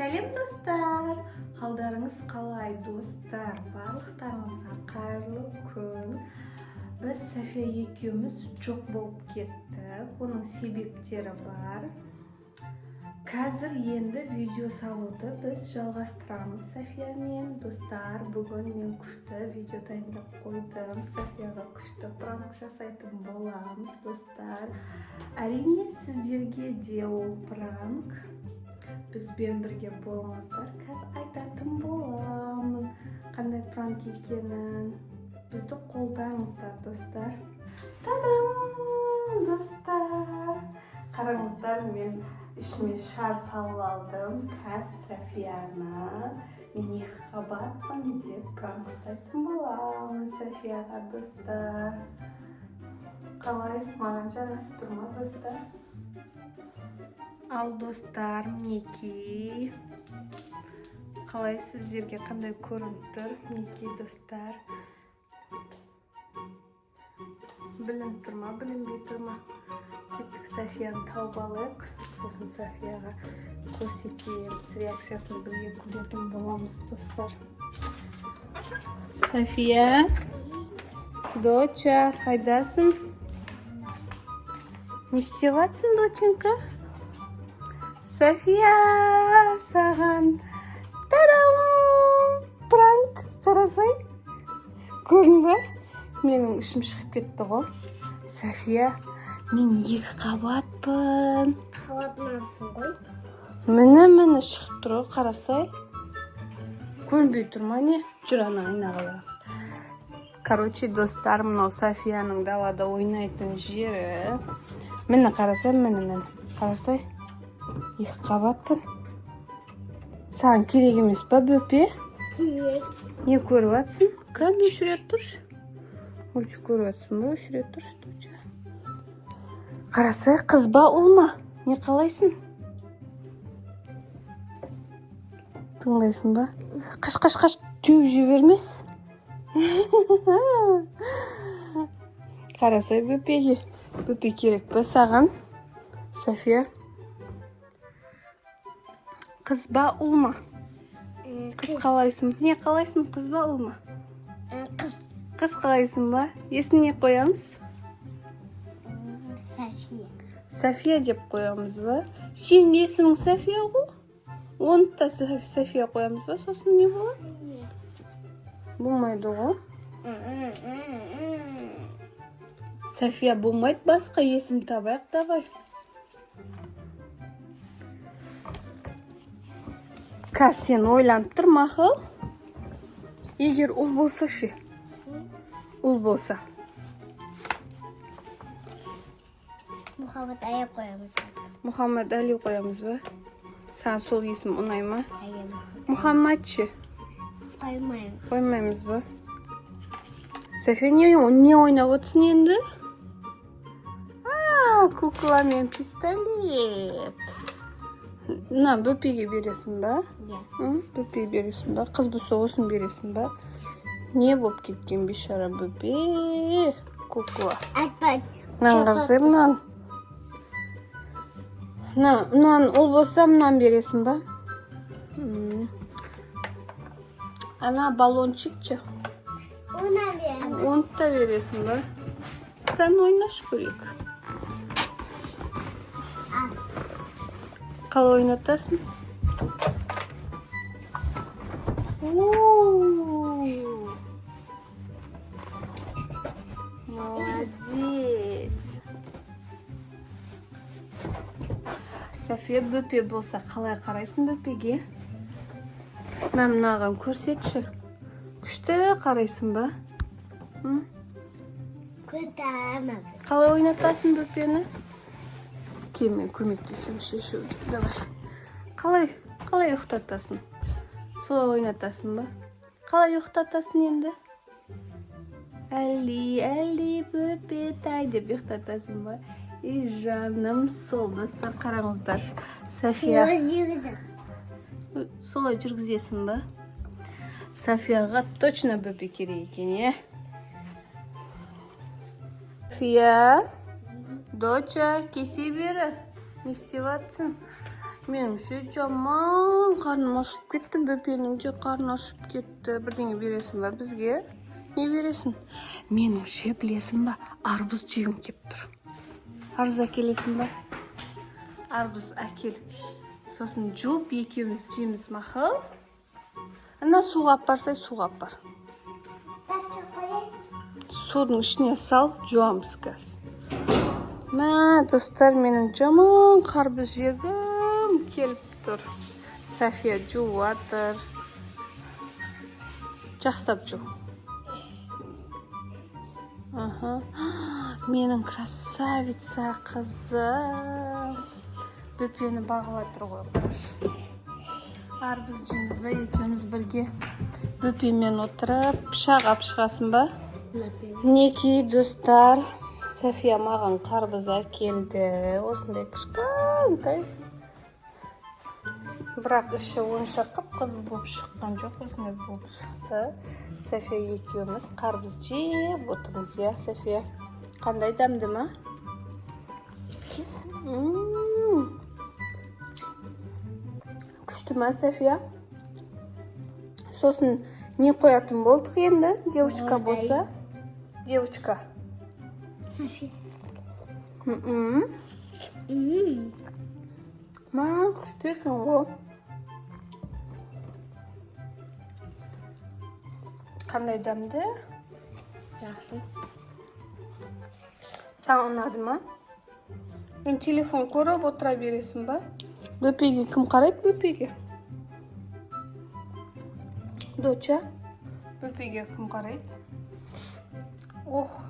Сәлем, достар! Қалдарыңыз қалай, достар? Барлықтарыңызға қайырлы күн. Біз София екеуміз жоқ болып кеттік. Оның себептері бар. Қазір енді видео салуды біз жалғастырамыз Софиямен. Достар, бүгін мен күшті видео дайындап қойдым. Софияға күшті пранк жасайтын боламыз, достар. Әрине, сіздерге де ол пранк. Бізбен бірге болыңыздар. Қазір айтатын боламын қандай пранк екенін. Бізді қолдаңыздар, достар. Та-дам! Достар, қараңыздар, мен ішіме шар салып алдым. Қазір Софияны мен екі қабатпын деп пранк ұстайтын боламын Софияға, достар. Қалай, маған жарасып тұр ма, достар? Ал, достар, мінекей, қалай, сіздерге қандай көрініп тұр? Мінекей, достар, білініп тұр ма, білінбей тұр ма? Кеттік, Софияны тауып алайық, сосын Софияға көрсетеміз, реакциясын бірге көретін боламыз, достар. София, доча, қайдасың? Не істеп жатсың, доченька? София, саған та-дам, пранк! Қарасай, көрдің ба, менің ішім шығып кетті ғой. София, мен екі қабатпын. Қабатмасың ғой. Міне, міне, шығып тұр ғой, қарасай. Көрінбей тұр ма, не? Жүр, ана айнаға барамыз. Короче, достар, мынау Софияның далада ойнайтын жері. Міне, қарасай, міне, міне, қарасай, екі қабатпын. Саған керек емес па бөпе? Керек. Не көріп жатсың? Кәдімгі, өшіре тұршы. Мультик көріп жатсың ба? Өшіре тұршы, доча. Қарасай, қыз ба, ұл ма? Не қалайсың? Тыңдайсың ба? Қаш, қаш, қаш, теуіп жібермес. Қарасай бөпеге. Бөпе керек па саған, София? Қыз ба, ұл ма? Қыз қалайсың? Не қалайсың, қыз ба, ұл ма? Қыз. Қыз қалайсың ба? Есімін не қоямыз? София. София деп қоямыз ба? Сенің есімің София ғой. Оны да София қоямыз ба? Сосын не болады? Болмайды ғой. София болмайды, басқа есім табайық, давай. Қазір сен ойланып тұр, мақұл. Егер ұл болса ше? Ұл болса. Мұхаммед Ая қоямыз. Мұхаммед Али қоямыз ба? Саған сол есім ұнай ма? Ая. Мұхаммад ше? Қоймаймын. Қоймаймыз ба? София, не ойнап отырсың енді? А, кукла мен пистолет. Мына бөпеге бересің ба? Иә. Бөпеге бересің ба? Қыз болса, осыны бересің ба? Не болып кеткен бейшара бөпе? Кукла. Айтпа. Мынаны қарасай, мынаны. Мынаны ұл болса, мынаны бересің ба? Ана баллончик ше? Оны беремін. Оны да бересің ба? Кәне, ойнашы, көрейік. Аз. Қалай ойнатасың? У-у-у. Молодец. София, бөпе болса, қалай қарайсың бөпеге? Мә, мынаған көрсетші. Күшті қарайсың ба? М? Көтеремін. Қалай ойнатасың бөпені? Кел, мен көмектесемін шешуге. Давай. Қалай ұйықтатасың? Солай ойнатасың ба? Қалай ұйықтатасың енді? Әлли, әлли, бөпетай деп ұйықтатасың ба? И жаным сол, достар, қараңыздаршы. София Жүргізіп. Солай жүргізесің ба? Софияға точно бөпе керек екен, иә? София, доча, кесе бері. Не істеп жатсың? Меніңше, жаман қарным ашып кетті, бөпенің де қарны ашып кетті. Бірдеңе бересің ба бізге? Не бересің? Меніңше, білесің ба, арбуз жегім келіп тұр. Арбуз әкелесің ба? Арбуз әкел, сосын жуып, екеуміз жейміз, мақұл? Ана суға алып барсай, суға алып бар. Басқа қояйын. Судың ішіне сал, жуамыз қазір. Мә, достар, менің жаман қарбыз жегім келіп тұр. София жуып жатыр. Жақсылап жу. Аха, менің красавица қызым бөпені бағып жатыр ғой, қарашы. Арбуз жейміз ба екеуміз бірге бөпемен отырып? Пышақ алып шығасың ба? Мінекей, достар, София маған қарбыз әкелді, осындай кішкентай, бірақ іші онша қып қызыл болып шыққан жоқ, осындай болып шықты. София екеуміз қарбыз жеп отырмыз, иә, София? Қандай, дәмді ма? Күшті ма, София? Сосын не қоятын болдық енді, девочка болса? Девочка. София. М-м. Ма, күшті екен ғой. Қандай дәмді? Жақсы. Саған ұнады ма? Мен телефон көріп отыра бересің ба? Бөпеге кім қарайды, бөпеге? Доча, бөпеге кім қарайды? Ох.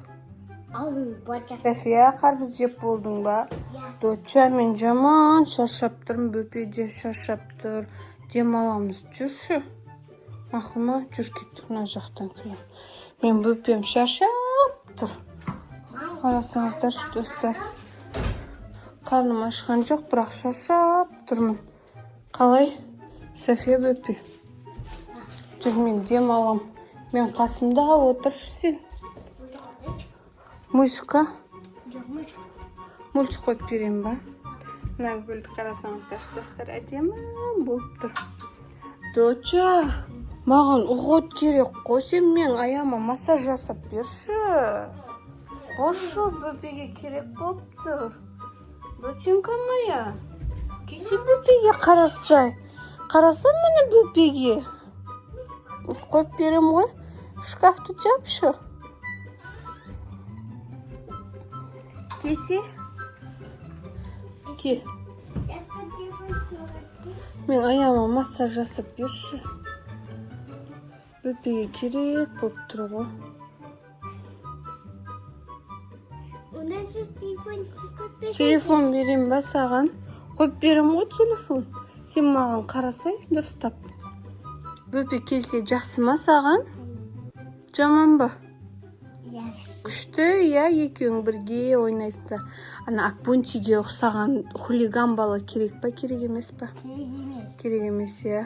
Аузым боча. София, қарбыз жеп болдың ба? Иә. Доча, мен жаман шаршап тұрмын, бөпе де шаршап тұр. Демаламыз, жүрші. Мақұл ма? Жүр, кеттік, мына жақтан кіремін. Мен бөпем шаршап тұр. Қарасаңыздаршы, достар. Қарным ашқан жоқ, бірақ шаршап тұрмын. Қалай? София, бөпе. Жүр, мен демалам. Мен қасымда отыршы сен. Музыка? Жоқ, мультик. Мультик қойып беремін ба? Мына гүлді қарасаңыздаршы, достар, әдемі болып тұр. Доча, маған уход керек қой. Сен менің аяғыма массаж жасап берші. Баршы, бөпеге керек болып тұр. Доченька моя, келсе, бөпеге қарасай. Қараса міне бөпеге. Қойып беремін ғой. Шкафты жапшы. Келсе. Ке. Басқа телефон көріп. Мен аяғыма массаж жасап берші. Бөпеге керек болып тұр ғой. Онда сіз телефон көріп. Телефон берейін ба саған? Қойып беремін ғой телефон. Сен маған қарасай дұрыстап. Бөпе келсе, жақсы ма саған? Жаман ба? Жақсы. Күшті, иә, екеуің бірге ойнайсыңдар. Ана Акбончиге ұқсаған хулиган бала керек па, керек емес па? Керек емес. Керек емес, иә.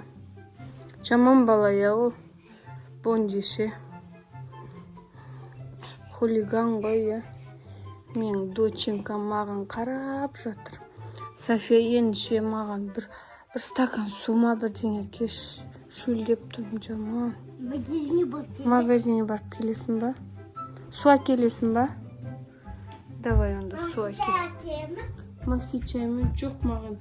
Жаман бала, иә, ол. Бонди ше. Хулиган ғой, иә. Менің доченькам маған қарап жатыр. София, ендеше маған бір стакан су ма, бірдеңе әкеш. Шөлдеп тұрмын жаман. Магазинге барып келдік. Магазинге барып келесің ба? Су әкелесің ба? Давай онда су әкел. Чай әкелемін. Макси чай ма? Жоқ, маған.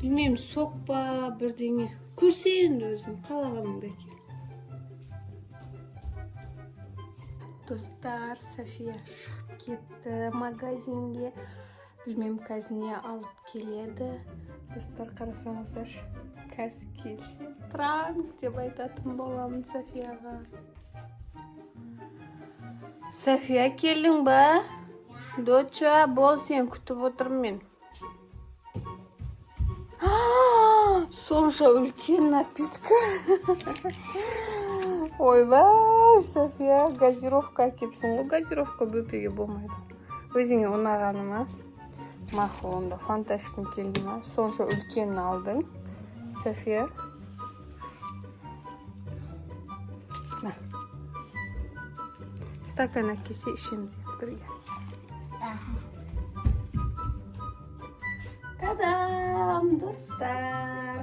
Білмеймін, сок па, бірдеңе. Көрсе енді, өзің қалағаныңды әкел. Достар, София шығып кетті магазинге. Білмеймін, қазір не алып келеді. Достар, қарасаңыздаршы. Қазір келсе, пранк деп айтатын боламын Софияға. София, келдің ба? Доча, бол, сен күтіп отырмын мен. Сонша үлкен напитка. Ойбай, София, газировка әкепсің ғой. Газировка бөпеге болмайды. Өзіңе ұнағаны ма? Мақұл, онда фанта ішкің келді ма? Сонша үлкенін алдың, София. На. Стакан әкелсе, ішеміз енді бірге. Аха. Та-дам, достар!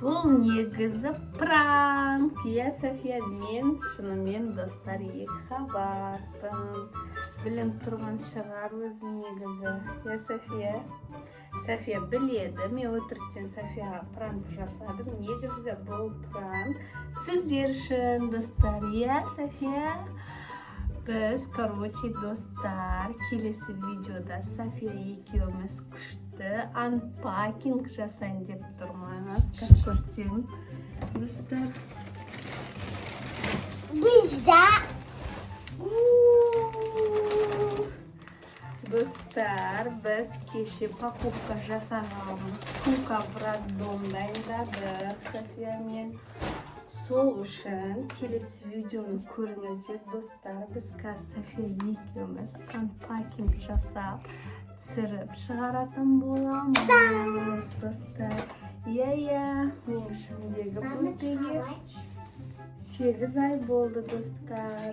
Бұл негізі пранк. Иә, София, мен шынымен, достар, екі қабатпын. Білініп тұрған шығар өзі негізі. Иә, София? София біледі, мен өтіріктен Софияға пранк жасадым. Негізгі бұл пранк сіздер үшін, достар. Иә, София? Біз, короче, достар, келесі видеода София екеуміз күшті unpacking жасайын деп тұрмыз. Как көрсетемін, достар. Бізде. У-у-у. Достар, біз кеше покупка жасағанбыз. Сумка в роддом дайындадық Софиямен. Сол үшін келесі видеоны көріңіздер, достар. Біз қазір София екеуміз unpacking жасап, түсіріп шығаратын боламыз, достар. Иә, менің ішімдегі бөпеге 8 ай болды, достар.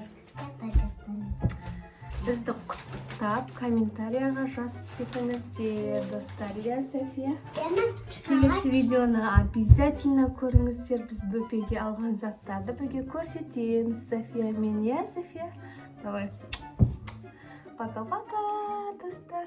Бізді құттықтап, комментарияға жазып кетіңіздер, достар. Иә, София? Келесі видеоны обязательно көріңіздер. Біз бөпеге алған заттарды бірге көрсетеміз Софиямен. Иә, София? Давай. Пока-пока, достар.